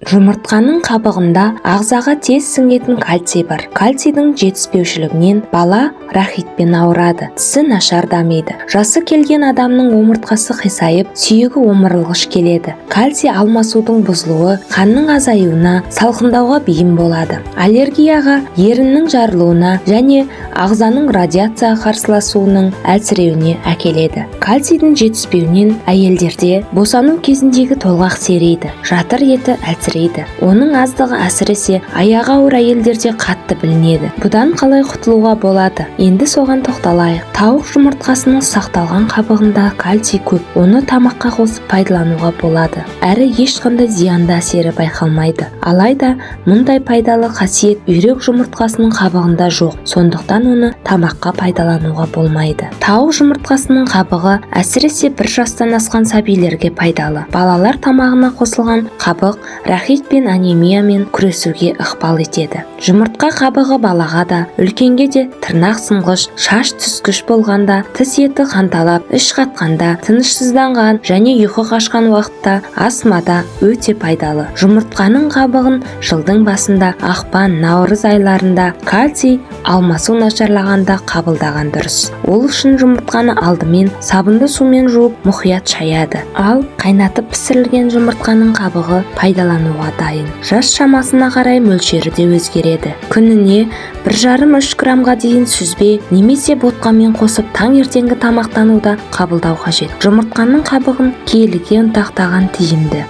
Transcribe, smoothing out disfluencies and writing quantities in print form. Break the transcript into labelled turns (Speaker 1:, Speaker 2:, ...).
Speaker 1: Жұмыртқаның қабығында ағзаға тез сіңетін кальций бар. Кальцийдің жетіспеушілігінен бала рахитпен ауырады, тісі нашар дамиды. Жасы келген адамның омыртқасы қисайып, сүйегі омырылғыш келеді. Кальций алмасудың бұзылуы қанның азаюына, салқындауға бейім болады. Аллергияға, еріннің жарылуына және ағзаның радиацияға қарсыласуының әлсіреуіне әкеледі. Кальцийдің жетіспеуінен әйелдерде босану кезіндегі толғақ серейді, жатыр еті әлсірейді. Оның аздығы әсіресе аяғы ауыр әйелдерде қатты білінеді. Бұдан қалай құтылуға болады? Енді соған тоқталайық. Тауық жұмыртқасының ұсақталған қабығында кальций көп. Оны тамаққа қосып пайдалануға болады. Әрі ешқандай зиянды әсері байқалмайды. Алайда мұндай пайдалы қасиет үйрек жұмыртқасының қабығында жоқ, сондықтан оны тамаққа пайдалануға болмайды. Тауық жұмыртқасының қабығы әсіресе 1 жастан асқан сәбилерге пайдалы. Балалар тамағына қосылған қабық рахит пен анемиямен күресуге ықпал етеді. Жұмыртқа қабығы балаға да, үлкенге де тырнақ сынғыш, шаш түскіш болғанда, тіс еті қанталап, іш қатқанда, тынышсызданған және ұйқы қашқан уақытта, астмада өте пайдалы. Жұмыртқаның қабығын жылдың басында, ақпан, наурыз айларында кальций алмасу нашарлағанда қабылдаған дұрыс. Ол үшін жұмыртқаны алдымен сабынды сумен жуып, мұқият шаяды. Ал қайнатып пісірілген жұмыртқаның қабығы пайдалануға дайын. Жас шамасына қарай мөлшері де өзгереді. Күніне 1,5-3 граммға дейін сүзбе немесе ботқамен қосып, таңертеңгі тамақтануда қабылдау қажет. Жұмыртқаның қабығын келіге ұнтақтаған тиімді.